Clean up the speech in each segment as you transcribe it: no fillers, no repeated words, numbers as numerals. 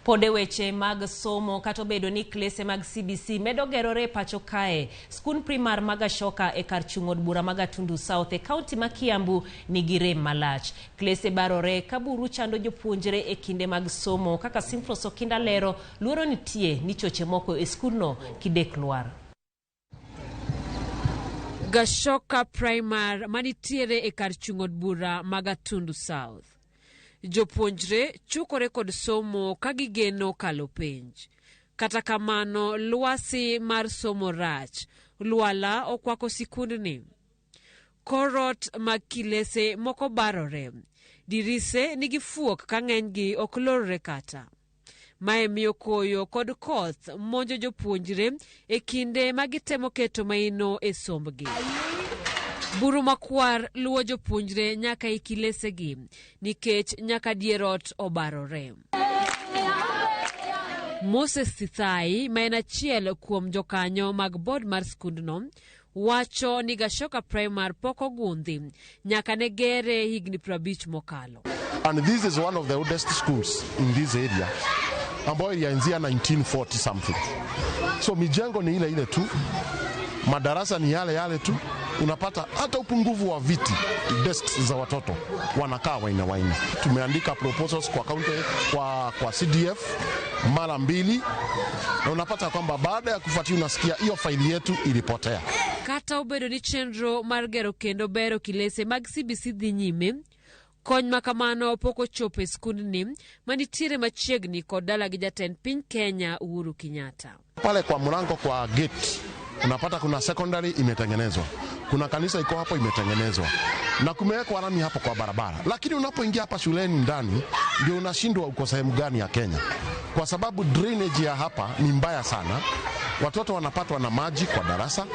Pod e weche mag somo, kata obedo ni klese mag CBC medo gerore e pacho kae, skund primar ma Gachoka e kar chung' od bura ma Gatundu South e kaunti ma Kiambu nigi rem malach. Klese barore ka buru chando jopuonjre e kinde mag somo. Kaka Simfros Okinda lero, luoro nitie ni choche moko e skundno kidek lwar. Gachoka Primar manitiere e kar chung' od bura ma Gatundu South. Jopuonjre chukore kod somo ka gigeno kalo penj. Kata kamano, lwasi mar somo rach. Lwala okwako sikundni. Korot mag kilese moko barore. Dirise nigi fuok ka ng'enygi ok lorre kata. Mae miyo koyo kod koth monjo jopuonjre e kinde ma gitemo keto maino e sombgi. Buru makwar luwo jopuonjre nyaka e kilesegi nikech nyaka dier ot obarore. Moses Sithai, ma en achiel kuom jokanyo mag bod mar skundno, wacho ni Gachoka Primary pok ogundhi nyaka ne gere higni 50 mokalo. And this is one of the oldest schools in this area ambayo ilianzia 1940 something. So mijengo ni ile ile tu, madarasa ni yale yale tu, unapata hata upungufu wa viti, desks za watoto wanakaa waina waina. Tumeandika proposals kwa county, kwa CDF mara mbili, na unapata kwamba baada ya kufuatia unasikia hiyo faili yetu ilipotea. Kata obedo ni chenro mar gero kendo bero kilese mag CBC dhi nyime, kony ma kamano pok ochopo e skundni manitiere machiegni kod dala gi jatend piny Kenya Uhuru Kenyatta. Pale kwa mlango kwa gate unapata kuna secondary imetengenezwa, kuna kanisa iko hapo imetengenezwa, na kumewekwa lami hapo kwa barabara, lakini unapoingia hapa shuleni ndani ndio unashindwa uko sehemu gani ya Kenya, kwa sababu drainage ya hapa ni mbaya sana. Watoto wanapatwa na maji kwa darasa.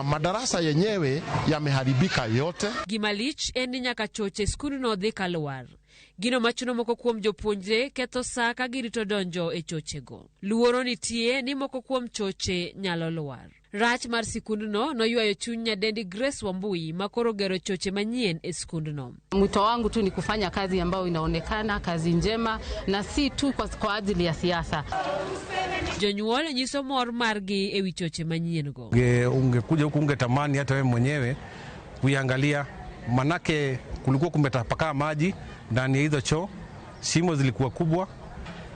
Madarasa yenyewe yameharibika yote. Gima lich en ni nyaka choche skundno dhi kalwar. Gino machuno moko kuom jopuonjre ketho sa ka girito donjo e chochego. Luoro nitie ni moko kuom choche nyalo lwar. Rach mar sikundno noywayo chuny nyadendi Grace Wambui ma koro gero choche manyien e skundno. Mwito wangu tu ni kufanya kazi ambayo inaonekana, kazi njema, na si tu kwa ajili ya siasa. Jonyuol nyiso mor margi e wi choche manyien go. Ungekuja huku ungetamani hata wewe mwenyewe kuiangalia, manake kulikuwa kumetapakaa maji ndani ya hizo choo, shimo zilikuwa kubwa,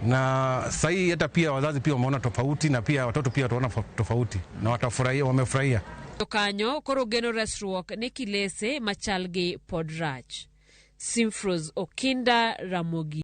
na sahii hata pia wazazi pia wameona tofauti, na pia watoto pia wataona tofauti na watafurahia, wamefurahia. Jokanyo koro geno resruok ne kilese machal gi pod rach. Simfros Okinda, Ramogi.